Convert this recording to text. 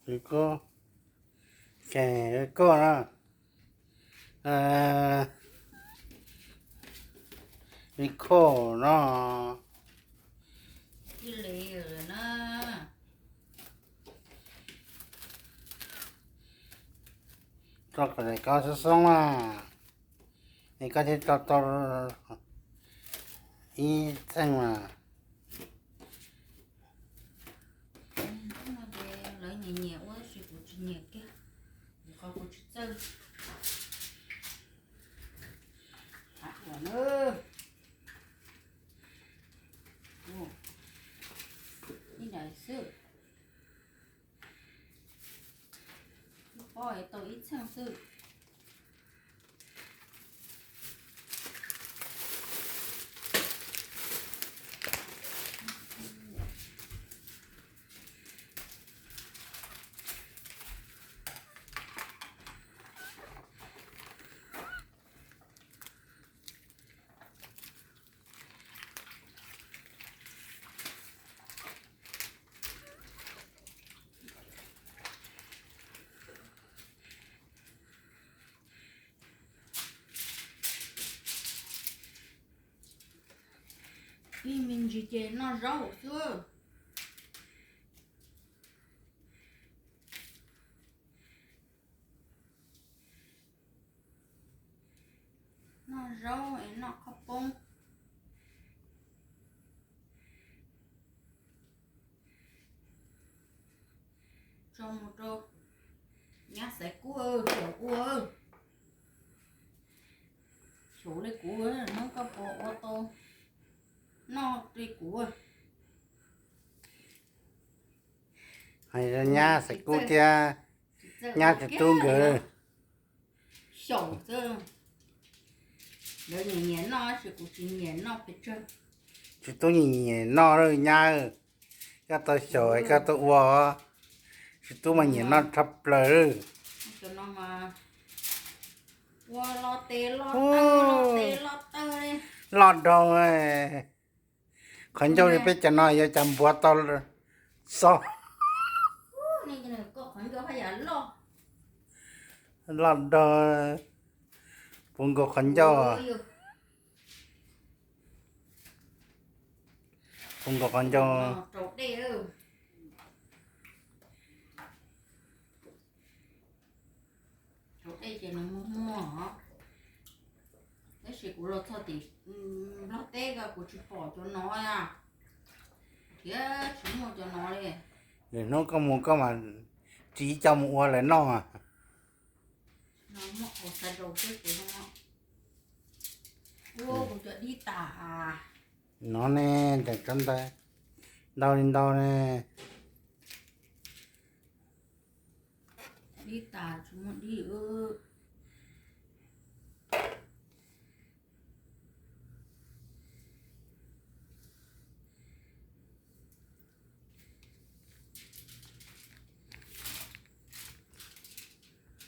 Koj, koj na, li koj no, tso kom daim koj xoob xoob na, es koj thiaj tso tau ib txheej mas. Lawv nyias nyias ua tab sis kuv tsis nyias kiag, qhov kuv tsis txawj. Ib daim xwb, ib pob tau ib txheej xwb. Ib me ntsis ces noj zaub xwb. Noj zaub es noj qhob poob. Tso mus rau nyab xaiv kub xyaum ua, xyaum li kuv, hnub koj puas ua tau noj li kuv. Hais rau nyab xaiv kub thiab nyab tsis tub nkawd. Xyaum xwb, lawv nyiam nyiam noj tab sis kuv tsis nyiam noj pes tsawg. Tsis tub nyiam noj nyab, koj tau xyaum koj tau ua, tsis tub mas nyiam noj tshaj plaws. Cov no mas ua lo tes lo taw, lo tes lo taw li. Loj dhau. Qhov ncauj li peb cov no yuav cas npuav tau xob. Loj dhau, puv nkaus qhov ncauj. Puv nkaus qhov ncauj. Rau dej, rau dej ces nws muag muag os. Tab sis kuv los txog tim Nplog teb ko kuv tsis pom cov no, thiab tsis muaj cov no li. Lwm hnub koj mus koj mam ris coj mus ua lawv noj. No muaj qhov xav rau xwb kuv no. Ua kuv cov dib tas. No ne, nteem tsob ntawd ntau li ntau ne. Dib tas tsis muaj dib wb.